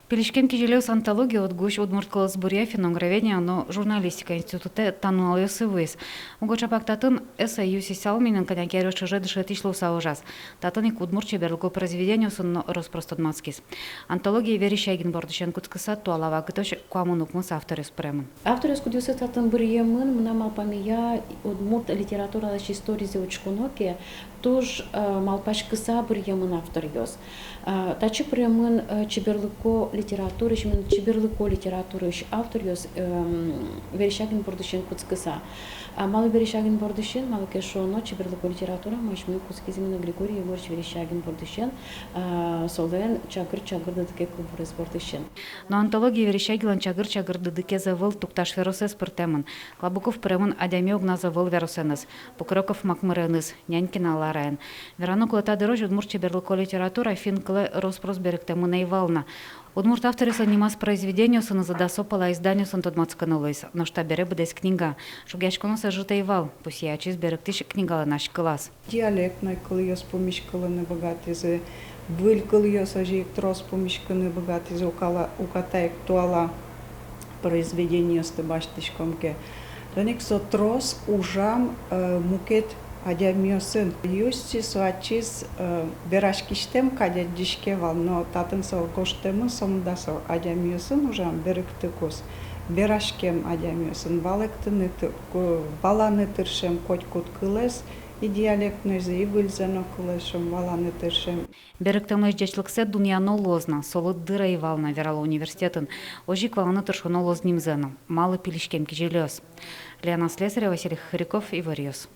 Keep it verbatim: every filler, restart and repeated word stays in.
«Пилиськем кизилиос» антология УдГУ-ысь удмурт кылосбуръя, финно-угроведения но журналистика институтэ та нуналъёсы вуиз. Уго ӵапак татын эссе Юси Салминэн кӧня ке аръёс ӵоже дышетӥсь луыса ужаз. Татын ик удмурт чеберлыко произведениосын но рос-прос тодматскиз. Антологие Верещагин бордысен кутскыса, туала вакытозь куамын укмыс авторъёс пыремын. Авторъёс, кудъёсыз татын быръемын, мынам малпамея, удмурт литературалэсь историзэ учконо ке, туж, э, малпаськыса быръемын авторъёс. Э, татчы пыремын, э, чеберлыко литератураысь, именно чеберлыко литератураысь авторъёс, эм, Верещагин бордысен кутскыса. А малы Верещагин бордысен? Малы ке шуоно, чеберлыко литература асьмелэн кутскиз именно Григорий Егорович Верещагин бордысен, э, солэн «Чагыр-чагыр дыдыке» кылбурез бордысен. Но антологие Верещагинлэн «Чагыр-чагыр дыдыкез» ӧвӧл, Тукташ веросэз пыртэмын. Клабуков пыремын адями огназ ӧвӧл веросэныз, Покроков — Макмыреныз, Нянькина — Лараен. Верано кулэ, та дырозь удмурт чеберлыко литература финн кылэ рос-прос берыктэмын ӧй вал на. Удмурт авторъёслэн нимаз произведениосынызы дасо пала изданиосын тодматскыны луиз. Нош табере быдэс книга. Шугъяськонъёс ӧжыт ӧй вал, пусъе ачиз берыктӥсь книгалэн азькылаз. Диалектной кылъёс пумиськылыны быгатӥзы, выль кылъёс озьы ик трос пумиськыны быгатӥзы, укала-, уката ик туала произведениосты басьтӥськом ке. Соин ик со трос ужам, э, мукет адямиосын. Юси со ачиз, э, вераськисьтэм кадь адӟиське вал, но татын со гожтэмын, сомында со адямиосын ужам берыктыкуз, вераськем адямиосын, валэктыны ты-, ку-, валаны тыршем котькуд кылэз, и диалектнойзэ, и выльзэ но кылэз, шуом, валаны тыршем. Берыктэмлэсь ӟечлыксэ дунъяно луоз на, солы дыр ӧй вал на, верало университетын. Озьы ик валаны тыршоно луоз нимзэ но. Малы «Пилиськем кизилиос»? Лена Слесарева, Василий Хохряков, «Иворъёс».